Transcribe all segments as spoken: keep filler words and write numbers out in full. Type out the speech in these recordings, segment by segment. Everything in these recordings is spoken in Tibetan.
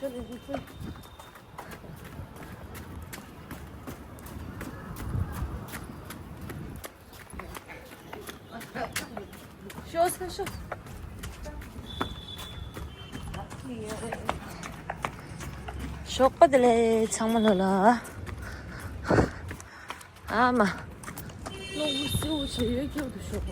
ཤོག་ཤོག་ཤོག་ཞོགས་པ་བདེ་ལེགས་ཚང་མ་ལོ་ལ། ཨ་མ། གློག་བུ་སེའུ་བྱས་ཡོད་ཀྱང་དུ་ཤོག་པ།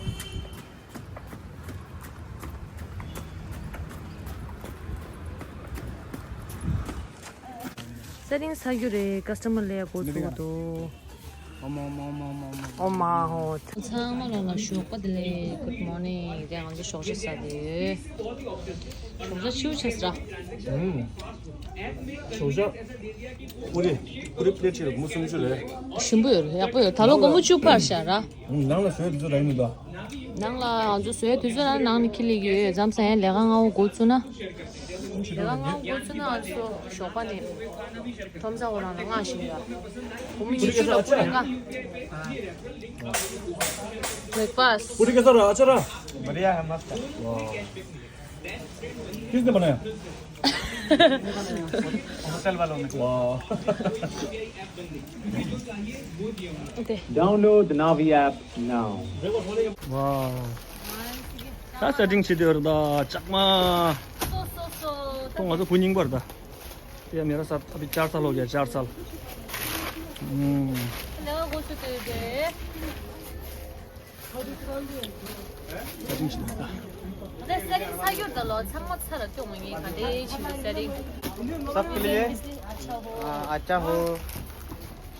ས་རིང་ས་རྒྱུ་རེད། ཀ་སི་ཊ་མར་ལས་གོ་ཚུགས་འདུག་ཨོ་མ་ཧོ། ཚང་མ་ལ་ལ་ཞོགས་པ་བདེ་ལེགས། Good morning། དེ་ང་ཚོ་ཞོགས་ཇ་ཟ་དེ་ཡོད། ཞོགས་ཇ་ཆེའུ་ཆེ་ས་ར། ཞོགས་ཇ་ཀུ་རེ་ཀུ་རེ་པི་ལེ་ཊི་ཆེ་རུ་མུ་སུམ་ཅུ་རེད། ཞིམ་པོ་ཡོད་རེད། ཡག་པོ་ཡོད། ད་ལོ་སྒོར་མོ་བཅུ་འཕར་ཤག་ར། ནང་ལ་བཟོས་དུས་ཚོད་རག་མི་འདུག་ནང་ལ་ང་ཚོ་བཟོས་དུས་ཚོད་ལ་ནང་ནས་ཁྱི་ལས་ཀྱི་ཡོད་མཚམས་སང་ལས་ཀ་སྔ་བོ་འགོ་ཚུགས་ན། ལས་ཀ་སྔ་བོ་འགོ་ཚུགས་ན་ང་ཚོ་ཞོགས་པ་ནས་ཁྲོམ་ས་འོ་རང་ལ་སྔ་ཞིག་ཡོད། སྒོར་མོ་ཉི་ཤུ་ལ་ཀུ་རེ་ལྔ། Breakfast། पूरी कैसा रहा? अच्छा रहा? बढ़िया है, मस्त है। वाह। किसने बनाया? होटल वालों ने। वाह। Download the Navi app now. वाह। ད་སེ་ཊིང་བྱེད་དེ་བར་ད་ལྕགས་མ། སོ་སོ་སོ། ཁོང་ང་ཚོ་བུ་རྙིང་པར་ད། ये मेरा साथ अभी चार साल हो गया, चार साल। हम्म। सबके लिए, हाँ, अच्छा हो,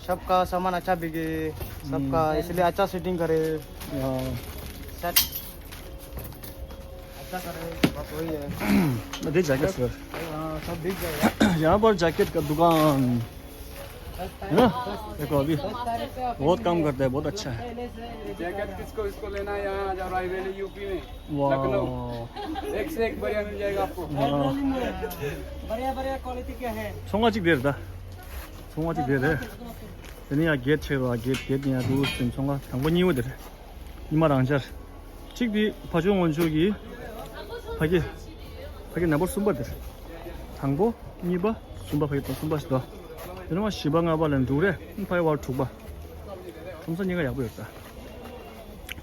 सबका सामान अच्छा बिके, सबका, हम्म। इसलिए अच्छा सेटिंग करे। हाँ। सेट। अच्छा करे, बस वही है। मैं दे जैकेट, सर। हाँ, सब बिक जाएगा। यहाँ पर जैकेट का दुकान है ना? देखो अभी बहुत काम करता है, बहुत अच्छा है। जैकेट किसको, इसको लेना है, यहाँ आ जाओ, रायबरेली यूपी में, वाह। लखनऊ। एक से एक बढ़िया मिल जाएगा आपको। वाह। बढ़िया, बढ़िया क्वालिटी का है। ཚོང་ཁང་གཅིག་དེར་ད། ཚོང་ཁང་གཅིག་དེར་རེད། དེ་ནས་ཡང་གེད་ཆེ་རོ། གེད་གེད་ནས་ཡང་འདུག་སེ་ཚོང་ཁང་དང་པོ་གཉིས་པོ་དེ་རེད། ཉི་མ་རང་འཇགས། གཅིག་དེ་ཕ་ཇོ་སྔོན་ཆོས་ཀྱི་ཕ་གི། ཕ་གི་ནམ་བར་གསུམ་པ་དེ་རེད། དང་པོ་གཉིས་པ་གསུམ་པ། ཕ་གི་དང་གསུམ་པ་ཞིག་འདུག་དེ་ནས་བཞི་པ་ལྔ་པ་ལ་འབྲུག་རེད། ཕ་གི་བར་དྲུག་པ། ཁྲོམ་ས་གཉིས་ཀ་ཡག་པོ་ཡོད་ད།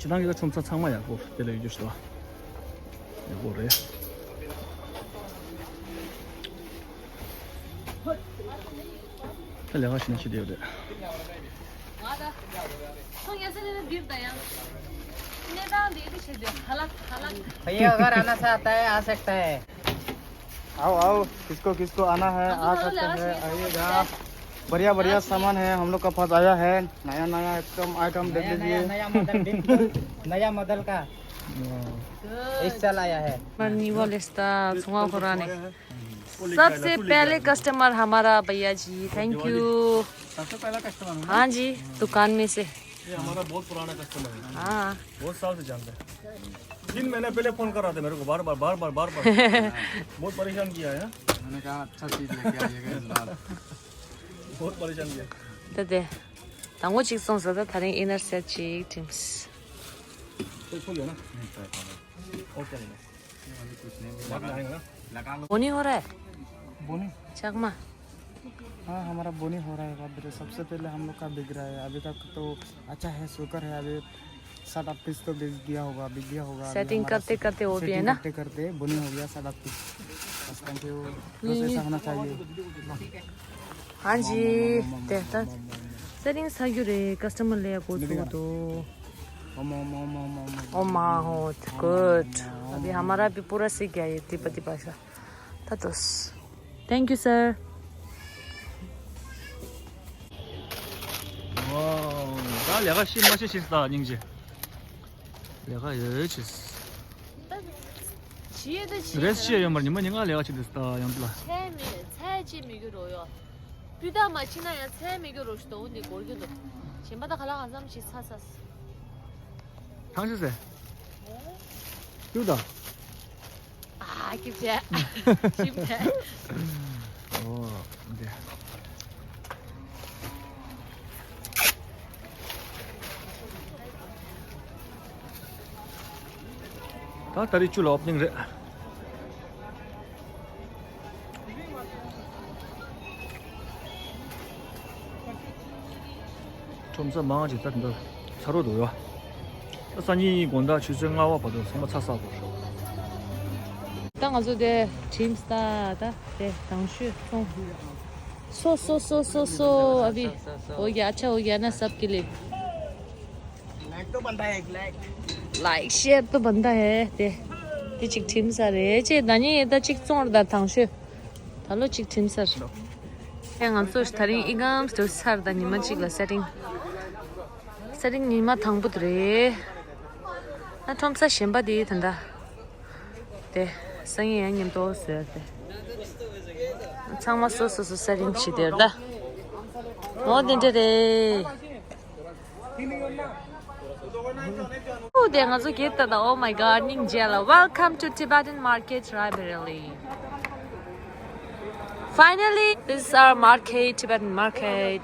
སྤྱི་བཏང་གི་ཁྲོམ་ས་ཚང་མ་ཡག་པོ་དེ་ལ་ཡོད་རྒྱུ་ཞིག་འདུག་ཡག་པོ་རེད། ད་ལས་ཀ་བྱེད་ན་བྱེད་བསྡད་ཡོད་རེད། भैया अगर आना चाहता है, आ सकता है। आओ, आओ, किसको किसको आना है, आ सकते हैं, आइएगा। बढ़िया बढ़िया सामान है हम लोग का पास आया है, नया नया एकदम आइटम देख लीजिए। नया मॉडल का। इस साल आया है। सबसे पहले कस्टमर हमारा भैया जी, थैंक यू। सबसे पहला कस्टमर हूँ ना? हाँ जी, दुकान में से। ये हमारा बहुत पुराना कस्टमर है। हाँ। बहुत साल से जानते हैं। तीन महीने पहले फोन कर रहा था मेरे को, बार बार, बार बार, बार बार। बहुत परेशान किया है। मैंने कहा, अच्छा चीज लेके आइएगा इस बार। बहुत परेशान किया। ད་དེ། དང་པོ་གཅིག་སོང་ཟེར། ད་ད་རིང་ཨིན་ནར་སེཊ་གཅིག་ཁྲིམས། तो इसको लिया ना? नहीं, तो इसको लिया। और क्या लेना है? ये वाली कुछ नहीं, लगा, लगा लो। बोनी हो रहा है? बोनी? चकमा। हाँ, हमारा बोनी हो रहा है, बाप रे। सबसे पहले हम लोग का बिक रहा है, अभी तक तो अच्छा है, शुक्र है। अभी सात आठ पीस तो बिक गया होगा, बिक गया होगा। अभी सेटिंग हमारा करते से-, करते वो भी है सेटिंग ना? करते करते बोनी हो गया सात आठ पीस। बस थैंक यू। बस ऐसा होना चाहिए। हाँ जी, तेहतर। सेटिंग ས་རྒྱུ་རེད། ཀ་སི་ཊ་མར་ལས་གོ་ཚུགས་འདུག་ཨོ་མ་ཧོ། गुड। अभी हमारा भी पूरा सीख गया ये। टिपा टिपा सा। ད་དོ། Thank you, sir. ཝའོ། ད་ལས་ཀ་ཤེས་མ་ཤེས་ཤེས་ད་སྙིང་རྗེ། ལས་ཀ་ཡོད་ཆེ། ད་བྱེད་ད་བྱེད། རེས་ཤེས་ཡོད་མར་ཉི་མ་ཉིན་གང་ལས་ཀ་བྱེད་དུས་ད་ཡང་ལ། ཚད་མེད། ཚད་ཅིག་མི་དགོས་རོ་ཡོ། སྤུས་དག་མ་ཕྱིན་ན་ཡང་ཚད་མི་དགོས་རོ་ཞུ་དོ་འདི་སྒོར་གྱི་འདུག་གཞན་པ་ད་ག་ལ་གང་འཚམ་ཞིག་ཚ་ཚ། ཐང་ཆུ་ཟེར། ཡུ་ད། ཨ་ཀི་བྱས། ཞིམ་བྱས། ཨོ། འདི། ད་ཏ་རིག་བཅུ་ལ་ཨོ་པ་ནིང་རེད། ཁྲོམ་ས་མང་ཅིག་ད་འདི་ཚ་རོགས་འདུག་ཡོ། ད་སང་ཉིན་དགོང་དག་ཆུ་ཚོད་ལྔ་པ་བར་དུ་ཚང་མ་ཚ་ཚ་དགོས་ཤོག་ད་ང་ཚོ་དེ་ཁྲིམས་ད་ད་དེ་དང་ཤོས་ཚོང་། སོ་སོ་སོ་སོ་སོ། अभी हो गया, अच्छा हो गया ना सबके लिए। लाइक तो बनता है, एक लाइक। लाइक शेयर तो बनता है དེ། དེ་གཅིག་ཁྲིམས་ས་རེད་ཅེ། ད་ཉིན་ད་གཅིག་བཙོང་ར་ད་དང་ཤོས། ད་ལོ་གཅིག་ཁྲིམས་ས་རེད། ཨེ་ང་ཚོ་ད་རིང་ཨི་གམ་སྟོད་སར་ད་ཉི་མ་གཅིག་ལ་སེ་རིང་། སེ་རིང་ཉི་མ་དང་པོ་དེ་རེད། ཨ་ཁྲོམ་ས་གཞན་པ་དེ་ད་ད། དེ། སང་ཉིན་ཡང་མཉམ་དུ་བཟོས་ཏེ། ཚང་མ་སོ་སོ་སོ་སེ་ཊིང་བྱེད་དེ་ད། འོ་དེ་འདྲ་རེད། འོ་དེ་ང་ཚོ་གེད་ད་ད། Oh my god, སྙིང་རྗེ་ལ། Welcome to Tibetan Market Raebareli. Finally, this is our market, Tibetan market.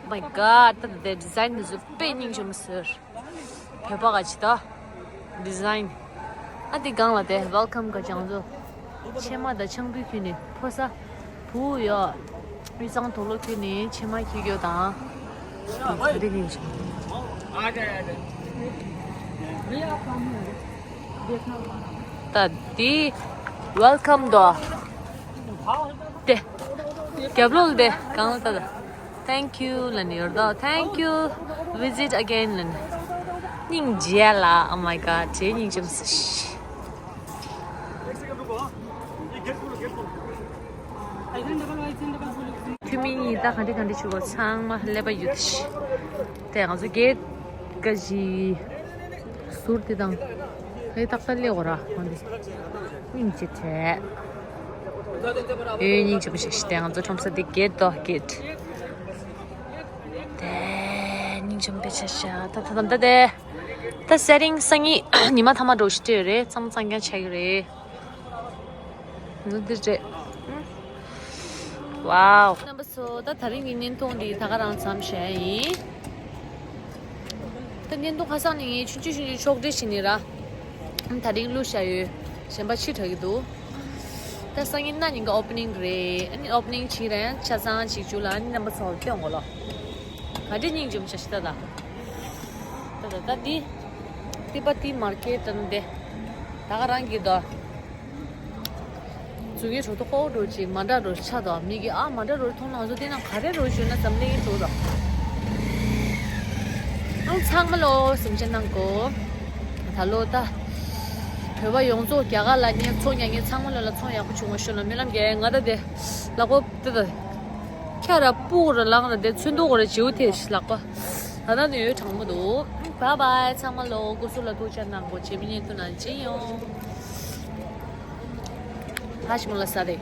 Oh my god, ད་ད་དེ་ཌི་ཛའིན་འདི་ཚོ་དཔེ་སྙིང་རྗེ་མོ་ཟེར། བོད་པ་ག་ཅི་ད། ཌི་ཛའིན། ཨ་དེ་སྒང་ལ་དེ་ཝེལ་ཀམ་ག་ཅང་ཚོ། ཕྱེ་མ་དང་ཆང་ཕུད་ཁྱོན་ནས་ཕོ་ས། བུ་ཡོ། དབུས་གཙང་དུག་ལོག་ཁྱོན་ནས་ཕྱེ་མ་ཁྱི་གྱོ་དང་། དེ་དེ་ནས་ད་དེ་ཝེལ་ཀམ་དོ། དེ། རྒྱབ་ལོགས་དེ་གང་ལ་ད་ད། Thank you ལ་ནི་ཡོར་དོ། Thank you, visit again ལ་ནི། སྙིང་རྗེ་ལ། Oh my god, ཇེ་སྙིང་རྗེ་མོ་ཟེར། ཁྱོད་མི་གཉིས་ད་ག་འདྲ་ག་འདྲ་བྱུག་གོ་ཚང་མ་ཀླད་པ་ཡོད་ཤི། དེ་ང་ཚོ་གེད་ཀ་ཞིག་ཟུར་དེ་དང་། ཧེ་ཏག་ཏག་ལེ་འོ་ར་ཧོན་དེ། སྙིང་རྗེ་ཐལ། ཨེ་སྙིང་རྗེ་མོ་ཞིག་ཤི། དེ་ང་ཚོ་ཁྲོམ་ས་དེ་གེད་དོ་གེད། དེ་སྙིང་རྗེ་མོ་དཔེ་ཆ་ཤ་ད་ད་ད་ད་དེ། ད་སེ་རིང་སང་ཉིན་ཉི་མ་ཐ་མ་འགྲོ་ཤི་ཏེ་རེད། ཚང་མ་གཙང་རྐྱང་ཆགས་ཀྱི་རེད། འདི་འདི་རེད། ཝའོ། རྣམ་པ་ཚོ་ད་ད་རིང་གི་བརྙན་ཐུང་འདི་ད་ག་རང་མཚམས་བཞག་ཡིན། ད་བརྙན་ཐུང་ཁ་སང་ནས་ངས་ཆུང་ཆུང་ཆུང་ཆུང་ཕྱོགས་སྒྲིག་བྱས་ནས་ར། ད་རིང་བླུགས་བཞག་ཡོད། གཞན་པ་ཕྱི་དྲགས་ཀྱི་འདུག་ད་སང་ཉིན་གནངས་ཉིན་གྱི་ཨོ་པ་ནིང་རེད། ཨ་ནི་ཨོ་པ་ནིང་བྱས་རན་ཆ་ཚང་ཅིག་བཅུག་ལ། ཨ་ནི་རྣམ་པ་ཚོ་སྟོན་དགོས་ལོ། ག་འདྲ་སྙིང་རྗེ་མོ་ཆགས་ཤི་ད་ད། ད་ད་ད་འདི། ཏི་པ་ཏི་མར་ཀེ་ཊི་འདི། ད་ག་རང་གི་ད། ཛུ་གི་གྲོ་ཏོ་ཀོ་འགྲོ་ཅིག་མ་འདྲ་རོ་ཆ་ད། མི་གི་ཨ་མ་འདྲ་རོ་མཐོང་ན་ང་ཚོ་དེ་ན་ག་རེ་རོ་ཞུ་ན་འཛམ་གླིང་གི་འགྲོ་ད། ཨང་ཚང་མ་ལོ་སེམས་ཅན་ནང་གོ། ད་ལོ་ད། བོད་པ་ཡོངས་རྫོགས་རྒྱ་གར་ལ་ཉེ་ཚོང་ཉ་ཉེ་ཚང་མ་ལོ་ལ་ཚོང་ཡག་པོ་བྱུང་བ་ཤོད་ལ་སྨོན་ལམ་རྒྱག་ང་ད་དེ། ལག་པ་དེ་ད། ཁྱ་ར་སྤུ་གུ་ར་ལངས་ར་དེ་ཚོན་མདོག་གོ་ར་བྱིའུ་དེ་ལག་པ། ད་ད་ནི་ཡོད་དྲང་མོ་འདུག Bye bye ཚང་མ་ལོ་སྐུ་གཟུགས་ལ་ཐུགས་ཅག་གནང་གོ་བྱེད་མི་ཉན་དུ་ན་ཅི་ཡོང་། ཧ་ཞི་མོ་ལ་ས་རེད།